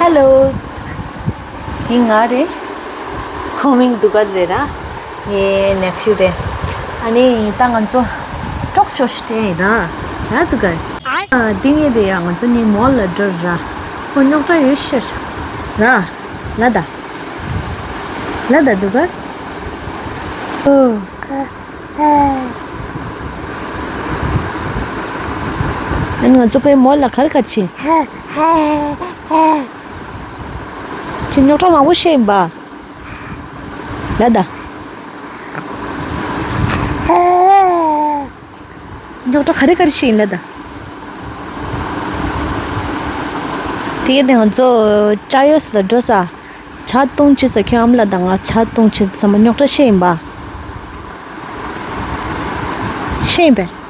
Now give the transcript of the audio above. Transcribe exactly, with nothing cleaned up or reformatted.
Hello. འདི་ང་རེད། ཁོ་མིང་དུ་གར་རེད་ར། ངའི་ནེ་ཕིའུ་རེད། ཨ་ནི་ད་ང་ཚོ་ཀྲོག་ཤོ་ཤི་ཏེ་ར། ར་དུ་གར། ཨ་འདི་ངའི་དེ་ཡ་ང་ཚོ་ནི་མོལ་ལ་འགྲོ་ར། ཁོ་རྙོག་དྲ་ཡོད་ཤེས་ར། ལ་ད། ལ་ད་དུ་གར། ཨོ། ཨ་ནི་ང་ཚོ་པའི་མོལ་ལ་གར་གར་ཕྱིན། ཁྱོད་རྙོག་དྲ་མང་པོ་བཤད་ཡིན་པ། ལ་ད། རྙོག་དྲ་ག་རེ་ག་རེ་བཤད་ཡིན་ལ་ད། དེ་ག་དེ་ང་ཚོ་ཅ་ཡོས་ལ་འགྲོ་ས། ཇ་བཏུང་བྱེད་ས། ཁྱོད་ཨ་མ་ལ་དང་ང་ཇ་བཏུང་བྱེད་ས་མ་རྙོག་དྲ་བཤད་ཡིན་པ། བཤད་ཡིན་པས།